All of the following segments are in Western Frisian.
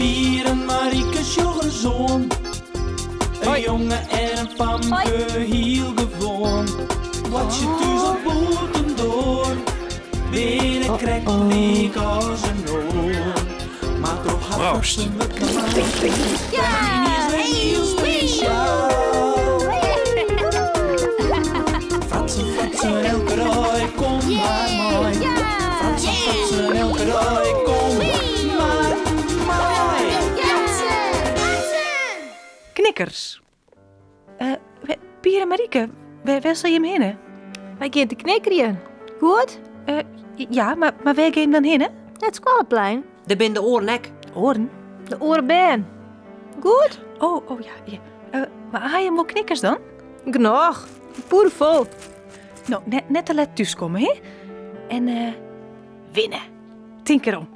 Pier en Marieke sjoch ris oan. In jonge en in famke, hiel gewoan. Boartsje thús of bûtendoar, binne krekt lyk as in oar. Mar troch har Proost. fratsen wurdt normaal. Yniens wer hiel spesjaal. Fratsen, fratsen, elke dei, kom mar mei. Fratsen, fratsen, elke dei, kom mar mei. Knikkers. Eh, Pier en Marieke, wêr, wêr sil jim hinne? Wy gean te knikkerjen. Goed? Eh, ja, mar, mar wêr gean jim dan hinne? Nei it skoalleplein. Dêr binne de oaren ek. Oaren? De oare bern. Goed? Oh, oh ja, ja. Eh, mar ha jim wol knikkers dan? Genôch. Pûdefol. No, net, net te let thúskomme, hè? En eh, winne. Tink derom.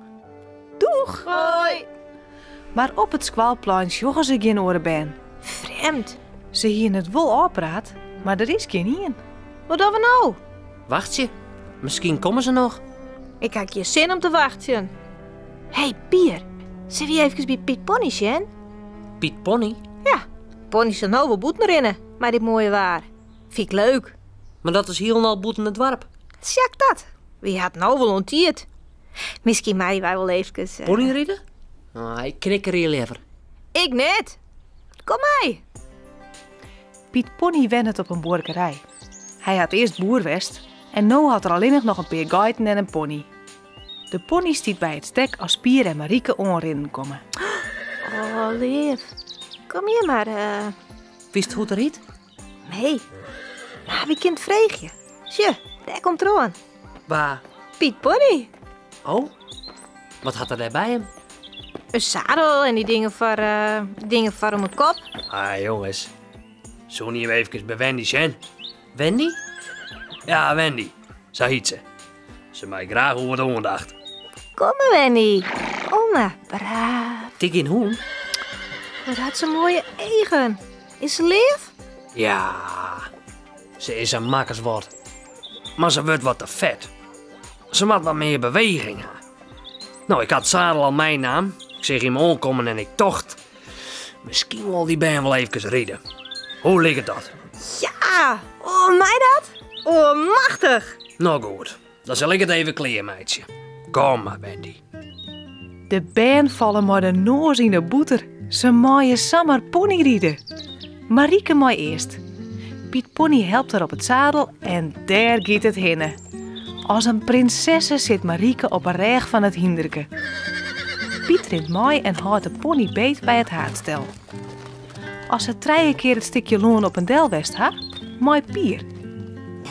Doeg! Hoi. Mar op it skoalplein sjogge se gjin oare bern. Frjemd. Se hiene it wol ôfpraat, mar der is gjin ien. Wat dogge we no? Wachtsje. Miskien komme se noch. Ik ha gjin sin om te wachtsjen. Hé, Pier, sille wy efkes by Piet Pony sjen? Piet Pony? Ja, Pony sil no wol bûten rinne mei dit moaie waar. Fyn ik leuk. Mar dat is hielendal bûten it doarp. Sjak dat. Wy hat no wol oan tiid. Miskien meie wy wol efkes. Ponyride? Ah, ik knikkerje leaver. Ik net. Kom mei. Piet Pony wennet op in buorkerij. Hy hat earst boer west en no hat er allinnich noch in pear geiten en in pony. De pony stiet by it stek as Pier en Marieke oanrinnen komme. Oh, leaf. Kom hjir mar. Uh... Witst hoe't er hyt? Nee. Mar wy kinne it freegje. Sjoch, dêr komt er oan. Wa? Piet Pony. Oh, wat hat er dêr by him? In zadel en dy dingen foar, uh, dingen foar om 'e kop. Ah, jonges. Soene jim efkes by Wendy sjen? Wendy? Ja, Wendy. Sa hyt se. Se mei graach oer wat oandacht. Kom mar, Wendy. Kom mar. Braaf. Tik gjin hûn? Wat hat se moaie eagen. Is se leaf? Ja, se is in makkerswat. Mar se wurdt wat te fet. Se moat wat mear beweging ha. No, ik ha it zadel al meinaam. Ik seach jim oankommen en ik tocht, miskien wol dy bern wol efkes ride. Hoe liket dat? Ja! Oh, mei dat? Oh, machtich! No goed, dan sil ik it even klearmeitsje. Kom mar, Wendy. De bern falle mei de noas yn 'e bûter. Se meie samar ponyride. Marieke mei earst. Piet Pony helpt har op it zadel en dêr giet it hinne. As in prinsesse sit Marieke op 'e rêch fan it hynderke. Piet rint mei en hâldt de pony beet by it haadstel. As se trije kear it stikje lân op en del west ha, mei Pier.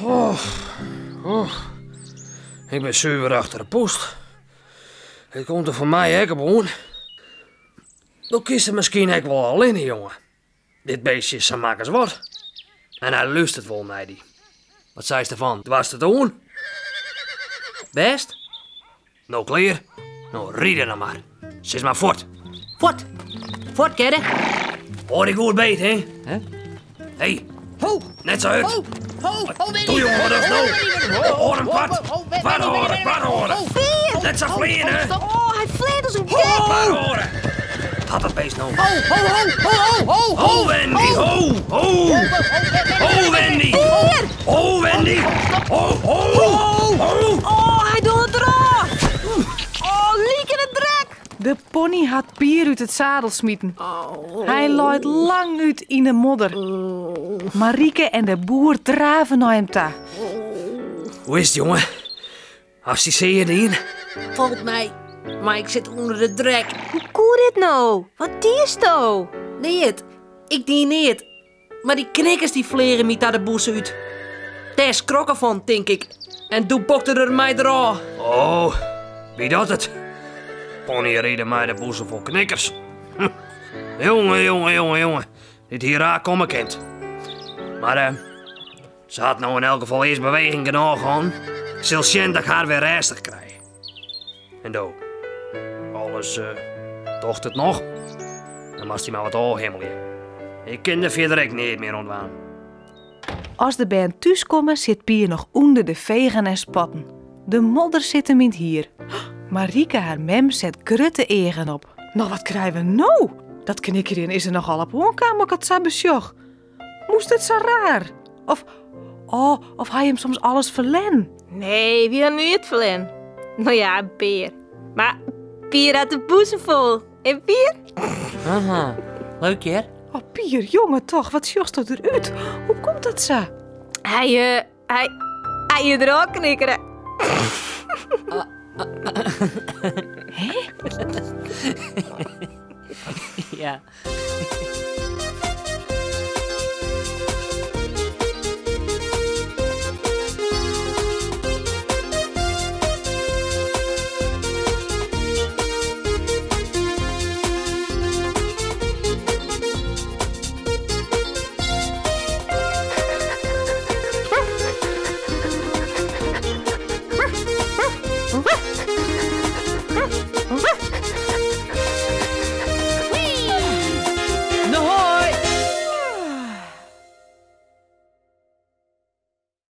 Oh, oh. Ik bin suver achter de post. It komt der foar my ek op oan. Do kinst it miskien ek wol allinne, jonge. Dit beestje is sa mak as wat. En hy lústeret wol nei dy. Wat seist derfan? Doarst it oan? Bêst? No klear? No ride dan mar. Sis mar fuort. Fuort! Fuort, Gerrit! Hâld dy goed beet, hè? Hè? Hé, Ho! net sa hurd. Ho! Ho! Ho, Wendy! Doe, jonge, wat is no? Hâld him part. Part hâlde, part hâlde. Net sa fleane. Oh, hy fleant as in gek. Part hâlde. Wat hat dat beest no? Ho, ho, ho, ho, ho, ho! Ho, Wendy, ho, ho! Ho, Wendy! Ho, Wendy! Ho, ho, ho! Oh, hy docht it derôf. Oh, lyk yn 'e drek. De pony hat Pier út it zadel smiten. Hy leit langút yn 'e modder. Marieke en de boer drave nei him ta. Hoe is it, jonge? Hast dy sear dien? Falt my, mar ik sit ûnder de drek. Hoe koe dit no? Wat diesto? Neat. Ik die neat. Mar dy knikkers dy fleagen my ta de bûse út. Dêr skrok er fan, tink ik. En doe bokte er my derôf. Oh, wie dat it? Ponyride mei de bûse fol knikkers. Hm. Jonge, jonge, jonge, jonge. Dit hie raar komme kind. Mar eh, se hat no yn elk gefal earst beweging genôch hân. Ik sil sjen dat ik har wer rêstich krij. En do, alles eh, docht it noch? Dan moatst dy mar wat ôfhimmelje. Ik kin der fierder ek neat mear oan dwaan. As de bern thúskomme sit Pier noch ûnder de fegen en spatten. De modder sit him yn it hier. Marieke har mem set grutte eagen op. No, wat krije we no? Dat knikkerjen is der nochal op oankaam, as ik it sa besjoch. Moast it sa raar? Of, oh, of ha jim soms alles ferlern? Nee, wy ha neat ferlern. No ja, in pear. Mar Pier hat de bûse fol. En Pier? Aha, leuk hear. Oh, Pier, jonge toch, wat sjochsto derút? Hoe komt dat sa? Hy, eh, hy, hy is der ook knikkeren. Ja.